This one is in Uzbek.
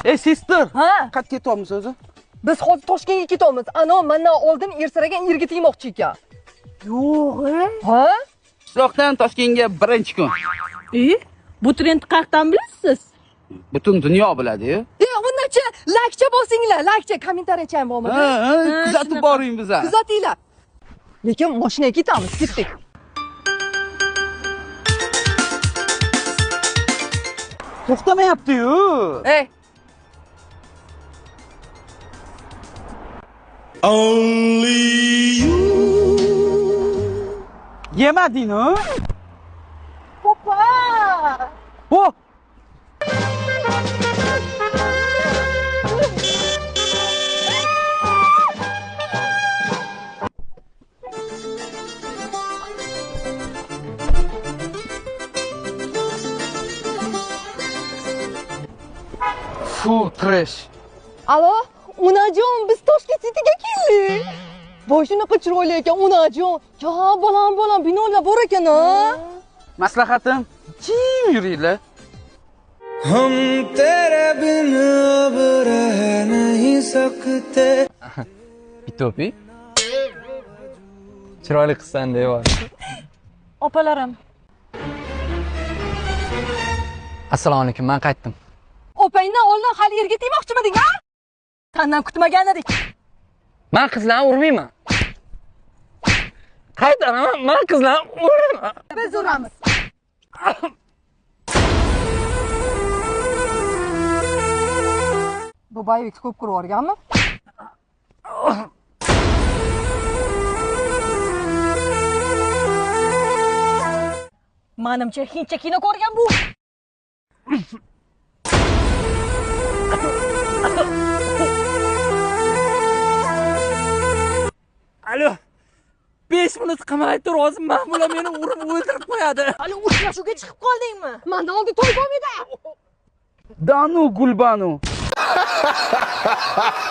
Ey sister, Ha? qayerga ketyapmiz o'zi? Biz hozir Toshkentga ketamiz. Ana mendan oldin ersiragan erga tegmoqchi ekan. Yo'q, e? Ha? Qishloqdan Toshkentga birinchi kun. E, bu trendni qayerdan bilasiz? Butun dunyo biladi-yu. E, undachi lakcha bosinglar, lakcha, kommentariyacha ham bormi? Ha, ha, kuzatib boring bizani. Kuzatinglar. Lekin mashinaga ketamiz, ketdik. To'xtamayapti-yu. Ey, Yemading-u? Opa! O! Fu, trash. Alo, onajon, biz Toshkent Cityga keldik. Voy, shunaqa chiroyli ekan, onajon. Ya, bolam, bolam, binolar bor ekan, a? Maslahatim, jim yuringlar. हम तेरे बिन अब रह नहीं सकते. Bitopi. Chiroyli qizsan deyapti. Opalarim. Assalomu alaykum, men qaytdim. Opangdan oldin hali erga tegmoqchimiding, a? Sandan kutmagan edik. Men qizlarni urmayman. Qaytaraman, men qizlarni urmayman. Biz uramiz. Bu boyvik ko'p ko'rib yuborganmi? Manimcha hindcha kino ko'rgan bu. Alo. 5 minut qilmay tur, hozir Mahmula meni urib o'ldirib qo'yadi. Hali uchrashuvga chiqib qoldingmi? Mendan oldin to'y bo'lmaydi. Danu Gulbanu.